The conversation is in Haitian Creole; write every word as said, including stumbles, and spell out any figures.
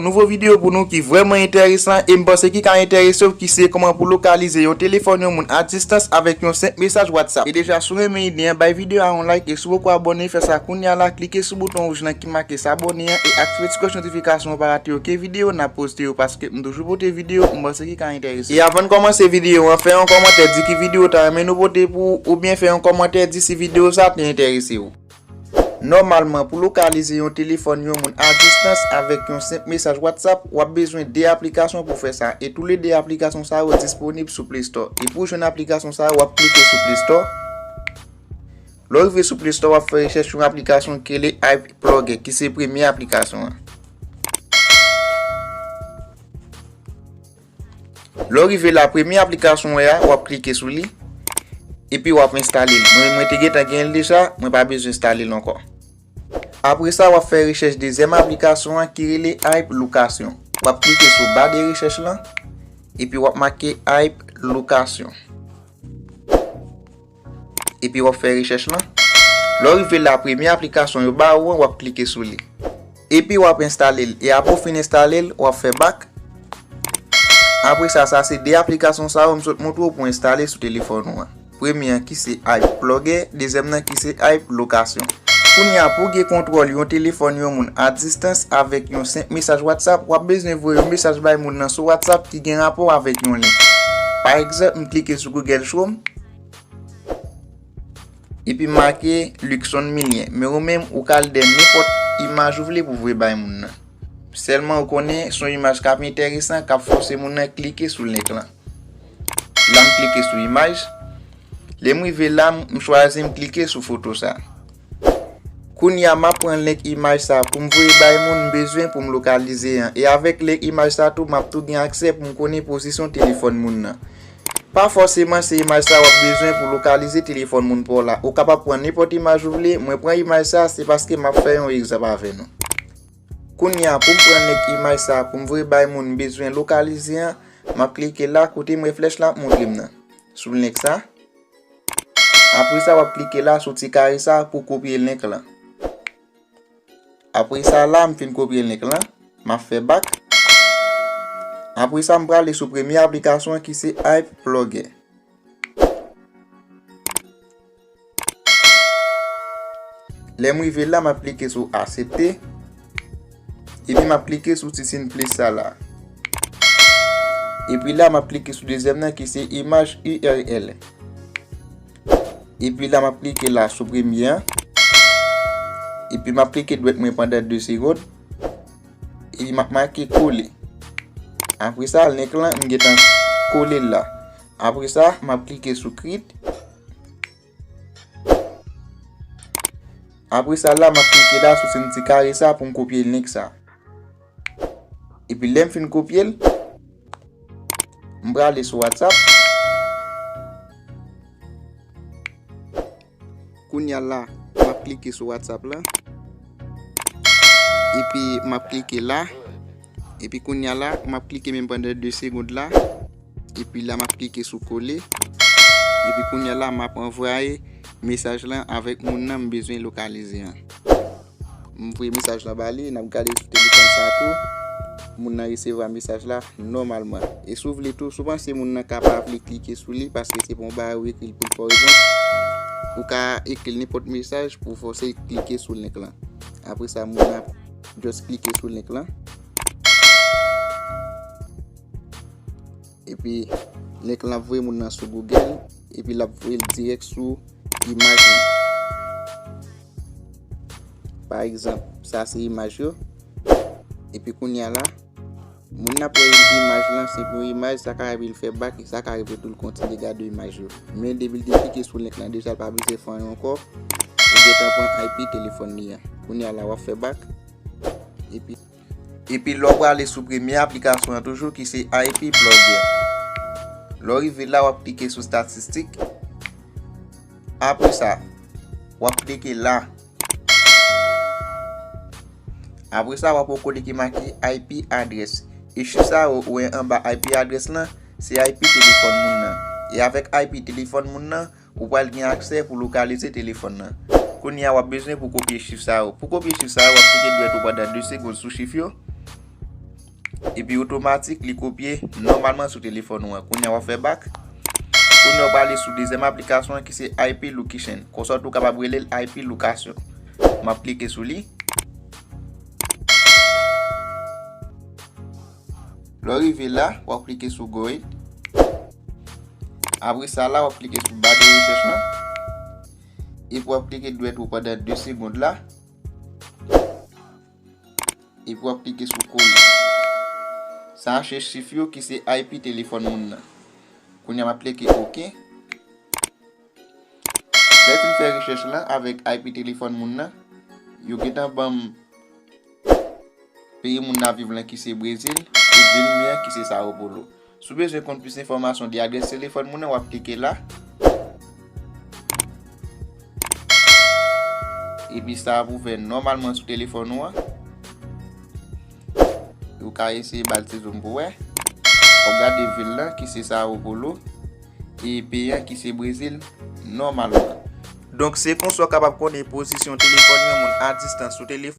Nouvo videyo pou nou ki vrèman enteresan e m panse ki ka enterese w, ki se kòman pou lokalize yon telefòn yon moun a distans avèk yon senp mesaj WhatsApp. E deja, si w renmen ide an, bay videyo a yon like, e si w poko abòne, fè sa kounye a la, klike sou bouton wouj lan ki make s'abonner an e aktive ti klòch notifikasyon an pou w pa rate okenn videyo n ap poste yo, paske m toujou pote videyo m panse ki ka enterese w. E avan n kòmanse videyo an, fè yon kòmantè, di ki videyo w ta renmen nou pote pou ou, oubyen fè yon kòmantè, di si videyo sa te enterese w. Nòmalman, pou lokalize yon telefòn yon moun a distans avèk yon senp mesaj WhatsApp, w ap bezwen de aplikasyon pou fè sa, e toulede aplikasyon sa yo disponib sou Play Store. E pou w jwenn aplikasyon sa yo, w ap klike sou Play Store. Lè w rive sou Play Store, w ap fè rechèch yon aplikasyon ki rele Hype Plugger, ki se premye aplikasyon an. Lè w rive la, premye aplikasyon w wè a, w ap klike sou li, epi w ap enstale l. Mwen, mwen te gentan gen l deja, mwen pa bezwen enstale l ankò. Apre sa, w ap fè rechèch dezyèm aplikasyon an ki rele Hype Location. W ap klike sou ba de rechèch lan, epi w ap make Hype Location. Epi w ap fè rechèch lan. Lè w rive la, premye aplikasyon yo ba ou an, w ap klike sou li. Epi w ap enstale l. E apre w fin enstale l, w ap fè back. Apre sa, sa se de aplikasyon sa yo m sot montre w pou enstale sou telefòn ou an. Premye an ki se Hype Plugger, dezyèm nan ki se Hype Location. Kounye a, pou w gen kontwòl yon telefòn yon moun a distans avèk yon senp mesaj WhatsApp, w ap bezwen voye yon mesaj bay moun nan sou WhatsApp ki gen rapò avèk yon link. Pa egzanp, m klike sou Google Chrome, epi m make Luckson Milien. Men ou menm, ou ka al dèyè nenpòt imaj ou vle pou voye bay moun nan. Sèlman ou konnen se yon imaj k ap enteresan, k ap fòse moun nan klike sou link lan. La, m klike sou imaj. Lè m rive la, m chwazi m klike sou foto sa. Kounye a, m ap pran link imaj sa pou m voye bay moun m bezwen pou m lokalize an. E avèk link imaj sa tou, m ap tou gen aksè pou m konnen pozisyon telefòn moun nan. Pa fòseman se imaj sa w ap bezwen pou lokalize telefòn moun pa w la. Ou kapab pran nenpòt imaj ou vle. Mwen pran imaj sa, se paske m ap fè yon egzanp avè nou. Kounye a, pou m pran link imaj sa pou m voye bay moun m bezwen lokalize an, m ap klike la kote m wè flèch la ap montre m nan. Sou link sa. Apre sa, w ap klike la sou ti kare sa pou kopye link lan. Apre sa, la, m fin kopye link lan, m ap fè back. Apre sa, m prale sou premye aplikasyon an ki se Hype Plugger. Lè m rive la, m ap klike sou aksepte. Epi m ap klike sou ti siy plis sa la. Epi la, m ap klike sou dezyèm nan ki se imaj U R L. Epi la, m ap klike la sou premye an. Epi m ap klike dwèt mwen pandan de segonn. Epi m ap make kole. Apre sa, link lan, m gentan kole l la. Apre sa, m ap klike sou create. Apre sa, la, m ap klike la sou ti kare sa pou m kopye link sa. Epi lè m fin kopye l, m prale sou WhatsApp. Kounye a la, m ap klike sou WhatsApp la. Epi m ap klike la. Epi kounye a la, m ap klike menm pandan de segonn la. Epi la, m ap klike sou kole. Epi kounye a la, m ap anvoye mesaj lan avèk moun nan m bezwen lokalize an. M voye mesaj la ba li, n ap gade sou telefòn sa tou. Moun nan resevwa mesaj la nòmalman. E si w vle tou, si w panse moun nan ka pa vle klike sou li paske se pa yon bagay ou ekri l pou l fè w repons, ou ka ekri l nenpòt mesaj pou w fòse l klike sou link lan. Apre sa, moun nan ap just klike sou link lan. Epi, link lan ap voye moun nan sou Google. Epi, l ap voye l dirèk sou imaj lan. Pa egzanp, sa se imaj yo. Epi, kounye a la, moun nan ap wè imaj lan, se pou imaj, sa ka rive l fè back, e sa ka rive tou l kontinye gade imaj yo. Men, depi l te klike sou link lan deja, l pa bezwen fè anyen ankò. Ou gentan pran I P telefòn li a. Kounye a la, w ap fè back. Epi, epi lè w prale sou premye aplikasyon an toujou ki se I P Plugger. Lè w rive la, w ap klike sou statistik. Apre sa, w ap klike la. Apre sa, w ap wè kote ki make I P address. E chif sa yo ou wè anba I P address lan, se I P telefòn moun nan. E avèk I P telefòn moun nan, ou pral gen aksè pou lokalize telefòn nan. Kounye a, w ap bezwen pou kopye chif sa yo. Pou kopye chif sa yo, w ap klike dwèt ou pandan de segonn sou chif yo. Epi otomatik li kopye nòmalman sou telefòn ou an. Kounye a w ap fè bak. Kounye a w prale sou dezyèm aplikasyon an ki se I P Location. Konsa w tou kapab rele l I P Location. M ap klike sou li. Lè w rive la, w ap klike sou Go Ahead. Apre sa la, w ap klike sou ba de rechèch lan. Epi w ap klike dwèt ou pandan de segonn la. Epi w ap klike sou kole. Sa a se chif yo ki se I P telefòn moun nan. Kounye a m ap klike oke. Lè fin fè rechèch lan avèk I P telefòn moun nan, yo gentan ban m peyi moun nan ap viv lan ki se Brezil, e vil li an ki se Sao Paulo. Si w bezwen konn plis enfòmasyon de adrès telefòn moun nan, w ap klike la. Epi sa ap ouvè nòmalman sou telefòn ou an. Ou ka eseye ba l ti zoom pou wè. W ap gade vil lan ki se Sao Paulo e peyi an ki se Brezil nòmalman. Donk se konsa w kapab konnen pozisyon telefòn yon moun a distans sou telefòn.